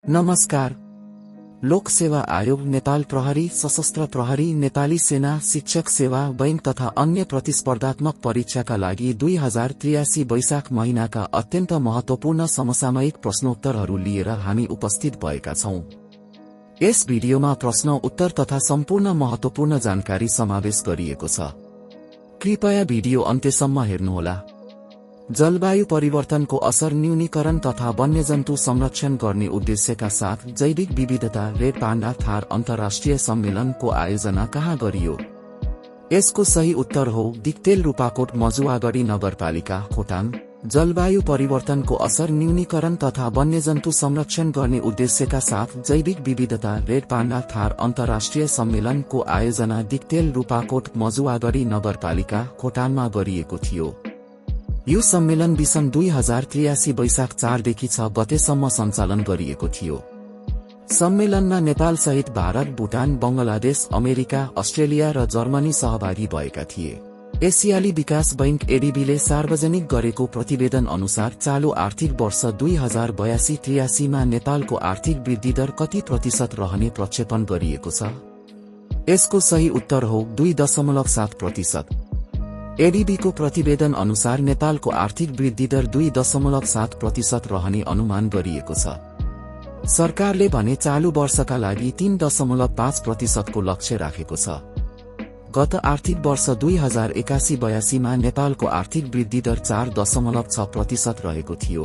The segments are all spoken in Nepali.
नमस्कार। लोक सेवा आयोग नेपाल प्रहरी, सशस्त्र प्रहरी, नेपाली सेना, शिक्षक सेवा बैंक तथा अन्य प्रतिस्पर्धात्मक परीक्षाका लागि 2083 वैशाख महिनाका अत्यन्त महत्वपूर्ण समसामयिक प्रश्नोत्तरहरू लिएर हामी उपस्थित भएका छौं। यस भिडियोमा प्रश्न उत्तर तथा सम्पूर्ण महत्वपूर्ण जानकारी समावेश गरिएको छ। कृपया भिडियो अन्त्यसम्म हेर्नुहोला। जलवायु परिवर्तनको असर न्यूनीकरण तथा वन्यजन्तु संरक्षण गर्ने उद्देश्यका साथ जैविक विविधता रेड पाण्डा थार अन्तर्राष्ट्रिय सम्मेलनको आयोजना कहाँ गरियो? यसको सही उत्तर हो दिक्तेल रूपाकोट मजुवागढी नगरपालिका खोटाङ। जलवायु परिवर्तनको असर न्यूनीकरण तथा वन्यजन्तु संरक्षण गर्ने उद्देश्यका साथ जैविक विविधता रेड पाण्डा थार अन्तर्राष्ट्रिय सम्मेलनको आयोजना दिक्तेल रूपाकोट मजुवागढी नगरपालिका खोटाङमा गरिएको थियो। यो सम्मेलन विषम 2083 वैशाख 4 देखि 6 गतेसम्म सञ्चालन गरिएको थियो। सम्मेलनमा नेपाल सहित भारत, भुटान, बंगलादेश, अमेरिका, अस्ट्रेलिया र जर्मनी सहभागी भएका थिए। एसियाली विकास बैंक एडीबीले सार्वजनिक गरेको प्रतिवेदन अनुसार चालू आर्थिक वर्ष 2082-83 मा नेपालको आर्थिक वृद्धि दर कति प्रतिशत रहने प्रक्षेपण गरिएको छ? यसको सही उत्तर हो 2.7%। एडीबीको प्रतिवेदन अनुसार नेपालको आर्थिक वृद्धि दर 2.7% रहने अनुमान गरिएको छ। सरकारले भने चालू वर्षका लागि 3.5% को लक्ष्य राखेको छ। गत आर्थिक वर्ष 2081-82 मा नेपालको आर्थिक वृद्धि दर 4.6% रहेको थियो।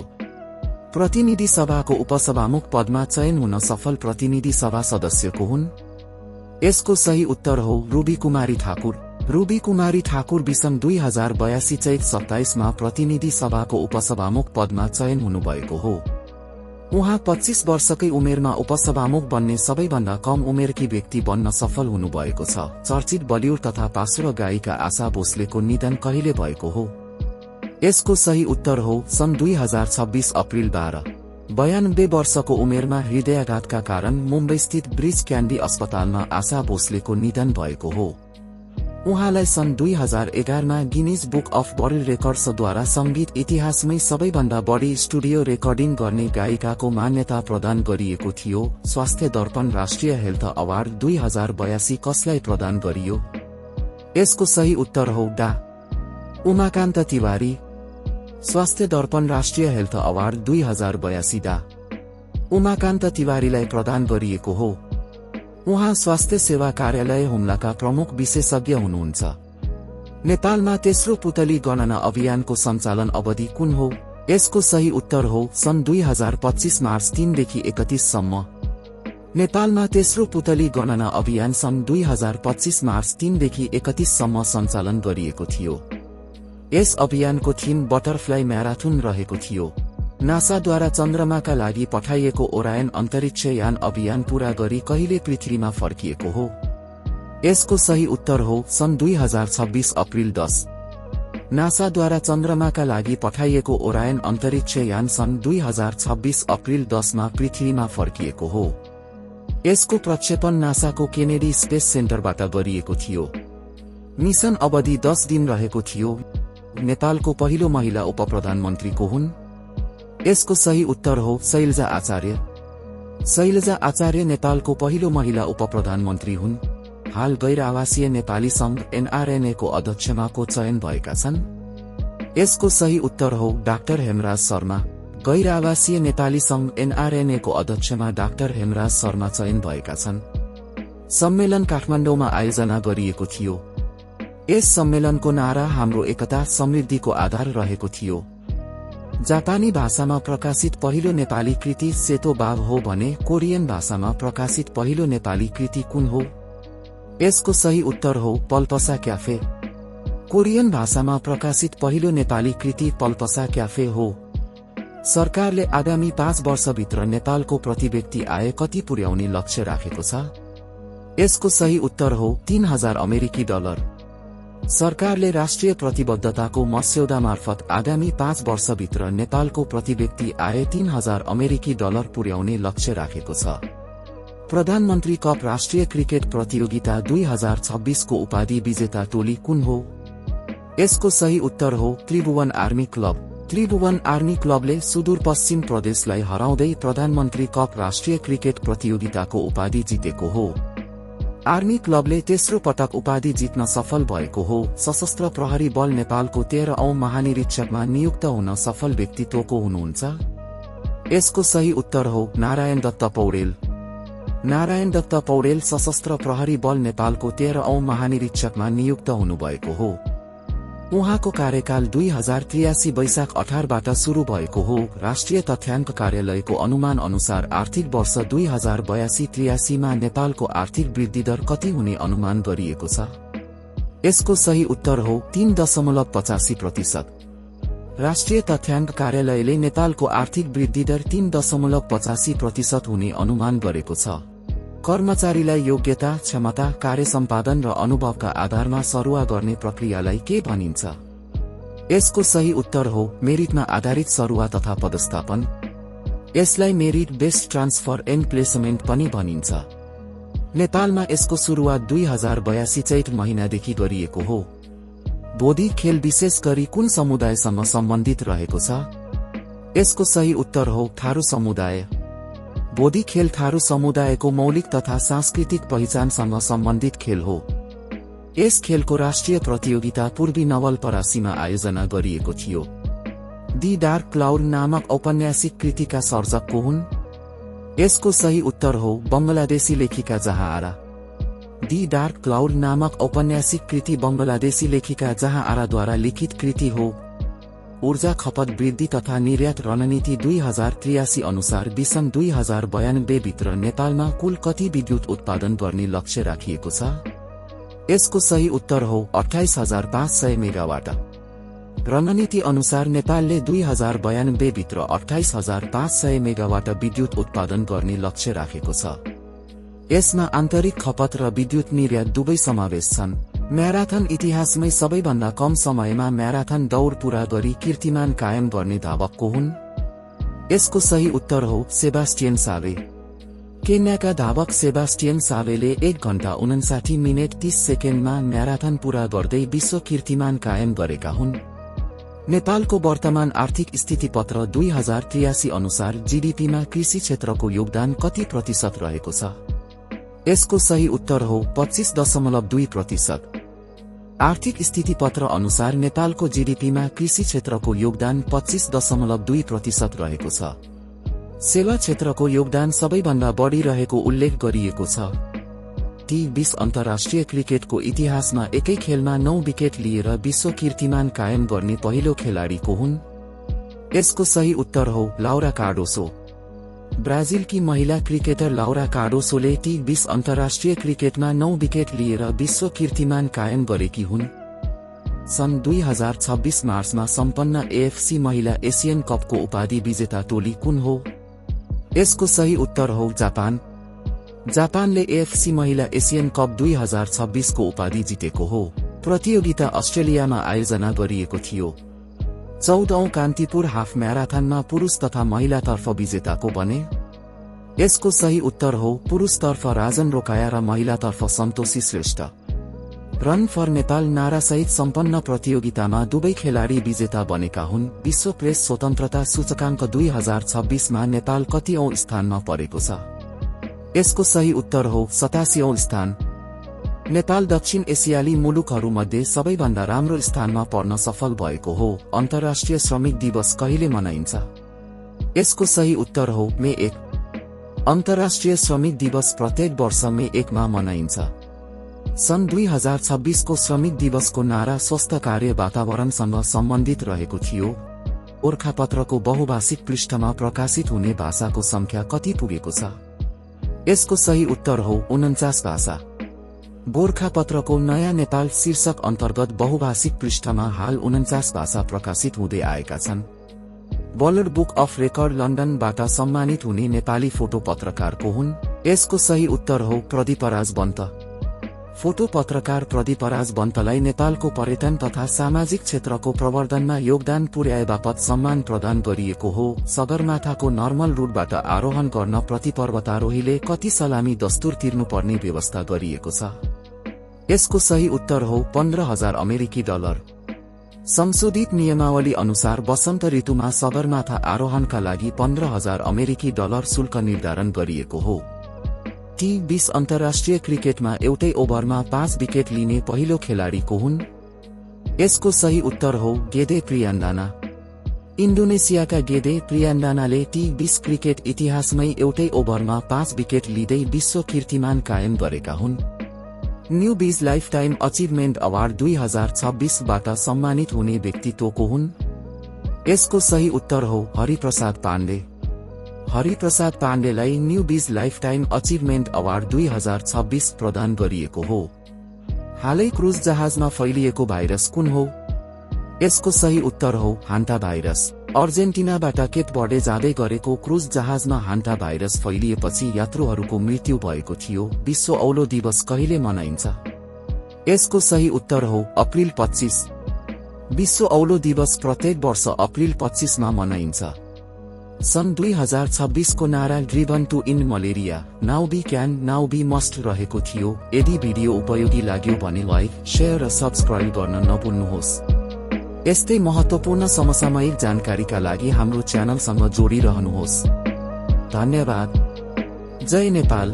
प्रतिनिधि सभाको उपसभामुख पदमा चयन हुन सफल प्रतिनिधि सभा सदस्य को हुन्? यसको सही उत्तर हो रूबी कुमारी ठाकुर। रूबी कुमारी ठाकुर विषम 2082 चैत 27 मा प्रतिनिधि सभाको उपसभामुख पदमा चयन हुनुभएको हो। उहाँ 25 वर्षकै उमेरमा उपसभामुख बन्ने सबैभन्दा कम उमेरकी व्यक्ति बन्न सफल हुनुभएको छ। चर्चित बलिउड तथा पार्श्व गायिका आशा भोसलेको निधन कहिले भएको हो? यसको सही उत्तर हो सन् 2026 अप्रिल 12। 92 वर्षको उमेरमा हृदयाघातका कारण मुम्बईस्थित ब्रिज क्यान्डी अस्पतालमा आशा भोसलेको निधन भएको हो। उहाँलाई सन् 2011 मा गिनिज बुक अफ वर्ल्ड रेकर्ड्सद्वारा संगीत इतिहासमै सबैभन्दा बढी स्टुडियो रेकर्डिङ गर्ने गायिकाको मान्यता प्रदान गरिएको थियो। स्वास्थ्य दर्पण राष्ट्रिय हेल्थ अवार्ड 2082 कसलाई प्रदान गरियो? यसको सही उत्तर हो डा उमाकान्त तिवारी। स्वास्थ्य दर्पण राष्ट्रिय हेल्थ अवार्ड 2082 डा उमाकान्त तिवारीलाई प्रदान गरिएको हो। उहाँ स्वास्थ्य सेवा कार्यालय हुम्लाका प्रमुख विशेषज्ञ हुनुहुन्छ। नेपालमा तेस्रो पुतली गणना अभियानको सञ्चालन अवधि कुन हो? यसको सही उत्तर हो सन् 2025 मार्च 3 देखि 31 सम्म। नेपालमा तेस्रो पुतली गणना अभियान सन् 2025 मार्च 3 देखि 31 सम्म सञ्चालन गरिएको थियो। यस अभियानको थीम बटरफ्लाई म्याराथन रहेको थियो। नासाद्वारा चन्द्रमाका लागि पठाइएको ओरायन अन्तरिक्ष यान अभियान पूरा गरी कहिले पृथ्वीमा फर्किएको हो? यसको सही उत्तर हो सन् 2026 अप्रिल 10। नासाद्वारा चन्द्रमाका लागि पठाइएको ओरायन अन्तरिक्ष यान सन् 2026 अप्रिल 10 मा पृथ्वीमा फर्किएको हो। यसको प्रक्षेपण नासाको केनेडी स्पेस सेन्टरबाट गरिएको थियो। मिशन अवधि 10 दिन रहेको थियो। नेपालको पहिलो महिला उपप्रधानमन्त्री को हुन्? यसको सही उत्तर हो शैलजा आचार्य। शैलजा आचार्य नेपालको पहिलो महिला उपप्रधानमन्त्री हुन्। हाल गैर आवासीय नेपाली संघ एनआरएनए को अध्यक्षमा को चयन भएका छन्? यसको सही उत्तर हो डाक्टर हेमराज शर्मा। गैर आवासीय नेपाली संघ एनआरएनए को अध्यक्षमा डाक्टर हेमराज शर्मा चयन भएका छन्। सम्मेलन काठमाडौँमा आयोजना गरिएको थियो। यस सम्मेलनको नारा हाम्रो एकता समृद्धिको आधार रहेको थियो। जापानी भाषामा प्रकाशित पहिलो नेपाली कृति सेतो बाघ हो भने कोरियन भाषामा प्रकाशित पहिलो नेपाली कृति कुन हो? यसको सही उत्तर हो पल्पसा क्याफे। कोरियन भाषामा प्रकाशित पहिलो नेपाली कृति पल्पसा क्याफे हो। सरकारले आगामी 5 वर्षभित्र नेपालको प्रति व्यक्ति आय कति पुर्याउने लक्ष्य राखेको छ? यसको सही उत्तर हो 3000 अमेरिकी डलर। सरकारले राष्ट्रिय प्रतिबद्धताको मस्यौदा मार्फत आगामी 5 वर्षभित्र नेपालको प्रति व्यक्ति आय 3000 अमेरिकी डलर पुर्याउने लक्ष्य राखेको छ। प्रधानमन्त्री कप राष्ट्रिय क्रिकेट प्रतियोगिता 2026 को उपाधि विजेता टोली कुन हो? यसको सही उत्तर हो Tribhuvan army club. Tribhuvan army क्लबले सुदूरपश्चिम प्रदेशलाई हराउँदै प्रधानमन्त्री कप राष्ट्रिय क्रिकेट प्रतियोगिताको उपाधि जितेको हो। आर्मी क्लबले तेस्रो पटक उपाधि जित्न सफल भएको हो। सशस्त्र प्रहरी बल नेपालको 13औं महानिरीक्षकमा नियुक्त हुन सफल व्यक्तित्वको हुनुहुन्छ। यसको सही उत्तर हो नारायण दत्त पौडेल। नारायण दत्त पौडेल सशस्त्र प्रहरी बल नेपालको 13औं महानिरीक्षकमा नियुक्त हुनुभएको हो। उहाँको कार्यकाल 2083 वैशाख 18बाट सुरु भएको हो। राष्ट्रिय तथ्याङ्क कार्यालयको अनुमान अनुसार आर्थिक वर्ष 2082-83 मा नेपालको आर्थिक वृद्धि दर कति हुने अनुमान गरिएको छ? यसको सही उत्तर हो 3.85%। राष्ट्रिय तथ्याङ्क कार्यालयले नेपालको आर्थिक वृद्धि दर 3.85% हुने अनुमान गरेको छ। कर्मचारीलाई योग्यता, क्षमता, कार्यसम्पादन र अनुभवका आधारमा सरुवा गर्ने प्रक्रियालाई के भनिन्छ? यसको सही उत्तर हो मेरिटमा आधारित सरुवा तथा पदस्थापन। यसलाई merit based transfer and placement पनि भनिन्छ। नेपालमा यसको सुरुवात 2082 चैत महिनादेखि गरिएको हो। बोधी खेल विशेष गरी कुन समुदायसँग सम्बन्धित रहेको छ? यसको सही उत्तर हो थारू समुदाय। बोधी खेल थारू समुदायको मौलिक तथा सांस्कृतिक पहिचानसँग सम्बन्धित खेल हो। यस खेलको राष्ट्रिय प्रतियोगिता पूर्वी नवलपरासीमा आयोजना गरिएको थियो। दि डार्क क्लाउड नामक औपन्यासिक कृतिका सर्जक को हुन्? यसको सही उत्तर हो बंगलादेशी लेखिका जहाँ आरा। दि डार्क क्लाउड नामक औपन्यासिक कृति बंगलादेशी लेखिका जहाँ आराद्वारा लिखित कृति हो। ऊर्जा खपत वृद्धि तथा निर्यात रणनीति 2083 अनुसार विषम 2092 भित्र नेपालमा कुल कति विद्युत उत्पादन गर्ने लक्ष्य राखिएको छ? यसको सही उत्तर हो 28,500 मेगावाट। रणनीति अनुसार नेपालले 2092 भित्र 28,500 मेगावाट विद्युत उत्पादन गर्ने लक्ष्य राखेको छ। यसमा आन्तरिक खपत र विद्युत निर्यात दुवै समावेश छन्। म्याराथन इतिहासमै सबैभन्दा कम समयमा म्याराथन दौड पूरा गरी कीर्तिमान कायम गर्ने धावक को हुन्? यसको सही उत्तर हो सेबास्टियन सावे। केन्याका धावक सेबास्टियन सावेले 1 घण्टा 59 मिनेट 30 सेकेन्डमा म्याराथन पूरा गर्दै विश्व कीर्तिमान कायम गरेका हुन्। नेपालको वर्तमान आर्थिक स्थितिपत्र 2083 अनुसार जीडीपीमा कृषि क्षेत्रको योगदान कति प्रतिशत रहेको छ? यसको सही उत्तर हो 25.2%। आर्थिक स्थितिपत्र अनुसार नेपालको जीडीपीमा कृषि क्षेत्रको योगदान 25.2% रहेको छ। सेवा क्षेत्रको योगदान सबैभन्दा बढी रहेको उल्लेख गरिएको छ। T20 अन्तर्राष्ट्रिय क्रिकेटको इतिहासमा एकै खेलमा 9 विकेट लिएर विश्व कीर्तिमान कायम गर्ने पहिलो खेलाडी को हुन्? यसको सही उत्तर हो लाउरा कार्डोसो। ब्राजिलकी महिला क्रिकेटर लाउरा कार्डोसोले T20 अन्तर्राष्ट्रिय क्रिकेटमा 9 विकेट लिएर विश्व कीर्तिमान कायम गरेकी हुन्। सन् 2026 मार्चमा सम्पन्न AFC महिला एसियन कपको उपाधि विजेता टोली कुन हो? यसको सही उत्तर हो जापान। जापानले AFC महिला एसियन कप 2026 को उपाधि जितेको हो। प्रतियोगिता अस्ट्रेलियामा आयोजना गरिएको थियो। 14औं कान्तिपुर हाफ म्याराथनमा पुरुष तथा महिलातर्फ विजेताको बने? यसको सही उत्तर हो पुरुषतर्फ राजन रोकाया र महिलातर्फ सन्तोषी श्रेष्ठ। रन फर नेपाल नारासहित सम्पन्न प्रतियोगितामा दुवै खेलाडी विजेता बनेका हुन्। विश्व प्रेस स्वतन्त्रता सूचकाङ्क 2026 मा नेपाल कतिऔं स्थानमा परेको छ? यसको सही उत्तर हो 87औं स्थान। नेपाल दक्षिण एसियाली मुलुकहरूमध्ये सबैभन्दा राम्रो स्थानमा पर्न सफल भएको हो। अन्तर्राष्ट्रिय श्रमिक दिवस कहिले मनाइन्छ? यसको सही उत्तर हो मे 1। अन्तर्राष्ट्रिय श्रमिक दिवस प्रत्येक वर्ष मे 1 मा मनाइन्छ। सन् 2026 को श्रमिक दिवसको नारा स्वस्थ कार्य वातावरणसँग सम्बन्धित रहेको थियो। गोरखापत्रको बहुभाषिक पृष्ठमा प्रकाशित हुने भाषाको संख्या कति पुगेको छ? यसको सही उत्तर हो 49 भाषा। गोरखापत्रको नयाँ नेपाल शीर्षक अन्तर्गत बहुभाषिक पृष्ठमा हाल 49 भाषा प्रकाशित हुँदै आएका छन्। वर्ल्ड बुक अफ रेकर्ड लन्डनबाट सम्मानित हुने नेपाली फोटो पत्रकार को हुन्? यसको सही उत्तर हो प्रदीपराज बन्त। फोटो पत्रकार प्रदीपराज बन्तलाई नेपालको पर्यटन तथा सामाजिक क्षेत्रको प्रवर्धनमा योगदान पुर्याएबापत सम्मान प्रदान गरिएको हो। सगरमाथाको नर्मल रुटबाट आरोहण गर्न प्रति पर्वतारोहीले कति सलामी दस्तुर तिर्नुपर्ने व्यवस्था गरिएको छ? यसको सही उत्तर हो 15,000 अमेरिकी डलर। संशोधित नियमावली अनुसार वसन्त ऋतुमा सगरमाथा आरोहणका लागि 15,000 अमेरिकी डलर शुल्क निर्धारण गरिएको हो। T20 अन्तर्राष्ट्रिय क्रिकेटमा एउटै ओभरमा 5 विकेट लिने पहिलो खेलाडी को हुन्? यसको सही उत्तर हो गेदे प्रियान्दाना। इन्डोनेसियाका गेदे प्रियान्दानाले T20 क्रिकेट इतिहासमै एउटै ओभरमा 5 विकेट लिँदै विश्व कीर्तिमान कायम गरेका हुन्। न्यूबिज लाइफटाइम अचिभमेन्ट अवार्ड 2026 बाट सम्मानित हुने व्यक्तित्व को हुन्? यसको सही उत्तर हो हरिप्रसाद पाण्डे। हरिप्रसाद पाण्डेलाई न्यूबिज लाइफटाइम अचिभमेन्ट अवार्ड 2026 प्रदान गरिएको हो। हालै क्रुज जहाजमा फैलिएको भाइरस कुन हो? यसको सही उत्तर हो हान्टा भाइरस। अर्जेन्टिनाबाट केप बर्डे जाँदै गरेको क्रुज जहाजमा हान्टा भाइरस फैलिएपछि यात्रुहरूको मृत्यु भएको थियो। विश्व औलो दिवस कहिले मनाइन्छ? यसको सही उत्तर हो अप्रिल 25। विश्व औलो दिवस प्रत्येक वर्ष अप्रिल 25 मा मनाइन्छ। सन् 2026 को नारा driven to in malaria now be can now be must रहेको थियो। यदि भिडियो उपयोगी लाग्यो भने लाइक, शेयर र सब्स्क्राइब गर्न नभुल्नुहोस्। यस्तै महत्त्वपूर्ण समसामयिक जानकारीका लागि हाम्रो च्यानलसँग जोडिरहनुहोस्। धन्यवाद। जय नेपाल।